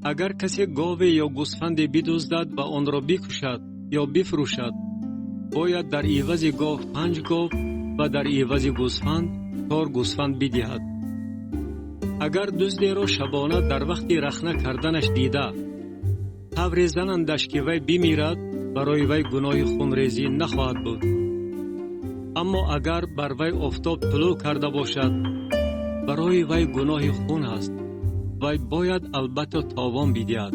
Агар касе гове ё гӯсфанде бидуздад ва онро бикушад ё бифурӯшад, бояд дар ивази гов 5 гов ва дар ивази гӯсфанд 4 гӯсфанд бидиҳад. Агар дуздеро шабона дар вақти рахна карданаш дида, тавре занандаш ки вай бимирад, барои вай гуноҳи хунрезӣ нахоҳад буд. Аммо агар бар вай офтоб тулӯъ карда бошад, барои вай гуноҳи хун аст. Вай бояд албатта товон бидиҳад.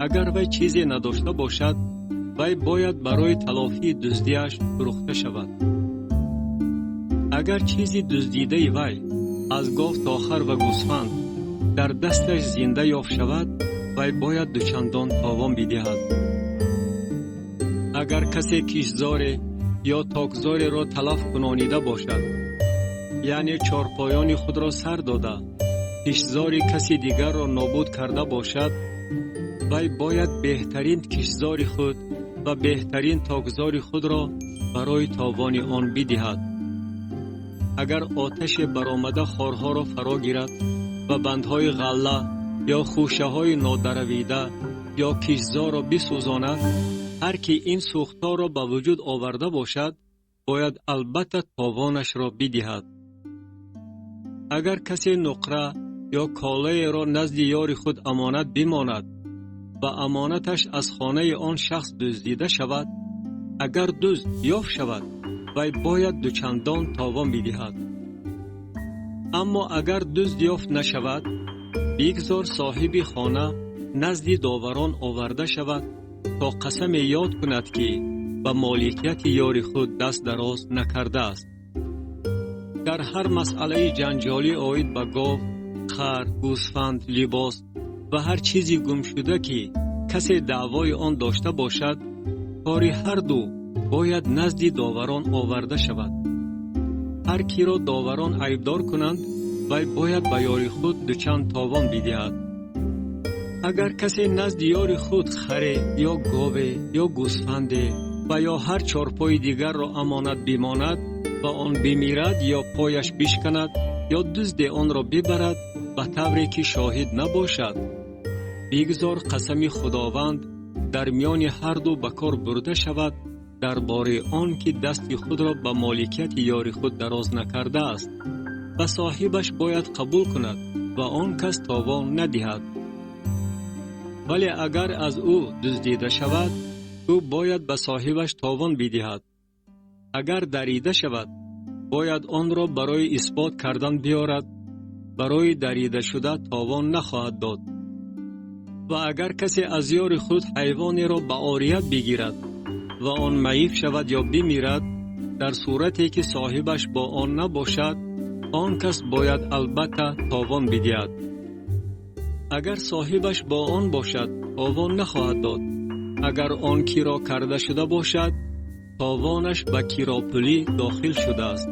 Агар вай чизе надошта бошад, вай бояд барои талофии дуздиаш фурӯхта шавад. Агар чизи дуздидаи вай аз гов то хар ва гӯсфанд дар дасташ зинда ёфт шавад, вай бояд дучандон товон бидиҳад. Агар касе киштзоре ё токзореро талаф кунонида бошад, яъне чорпоёни худро сар дода, киштзори каси дигарро нобуд карда бошад, вай бояд беҳтарин киштзори худ ва беҳтарин токзори худро барои товони он бидиҳад. Агар оташе баромада хорҳоро фаро гирад ва бандҳои ғалла ё хӯшаҳои нодаравида ё киштзорро бисӯзонад, ҳар ки ин сӯхторро ба вуҷуд оварда бошад, бояд албатта товонашро бидиҳад. Агар касе нуқра ё колаеро назди ёри худ амонат бимонад ва амонаташ аз хонаи он шахс дуздида шавад, агар дузд ёфт шавад, вай бояд дучандон товон бидиҳад. Аммо агар дузд ёфт нашавад, бигзор соҳиби хона назди доварон оварда шавад то қасаме ёд кунад, ки ба моликияти ёри худ даст дароз накардааст. Дар ҳар масъалаи ҷанҷолӣ оид ба гов, хар, гӯсфанд, либос ва ҳар чизи гумшуда, ки касе даъвои он дошта бошад, кори ҳар ду бояд назди доварон оварда шавад. Ҳар киро доварон айбдор кунанд, вай бояд ба ёри худ дучанд товон бидиҳад. Агар касе назди ёри худ харе ё гове ё гӯсфанде ва ё ҳар чорпои дигарро амонат бимонад ва он бимирад ё пояш бишканад ё дузде онро бибарад ба тавре ки шоҳид набошад, бигзор қасами Худованд дар миёни ҳар ду ба кор бурда шавад дар бораи он ки дасти худро ба моликияти ёри худ дароз накардааст, ва соҳибаш бояд қабул кунад ва он кас товон надиҳад. Вале агар аз ӯ дуздида шавад, ӯ бояд ба соҳибаш товон бидиҳад. Агар дарида шавад, бояд онро барои исбот кардан биёрад, барои даридашуда товон нахоҳад дод. Ва агар касе аз ёри худ ҳайвонеро ба орият бигирад ва он маиб шавад ё бимирад, дар сурате ки соҳибаш бо он набошад, он кас бояд албатта товон бидиҳад. Агар соҳибаш бо он бошад, товон нахоҳад дод. Агар он киро карда шуда бошад, товонаш ба киропулӣ дохил шудааст.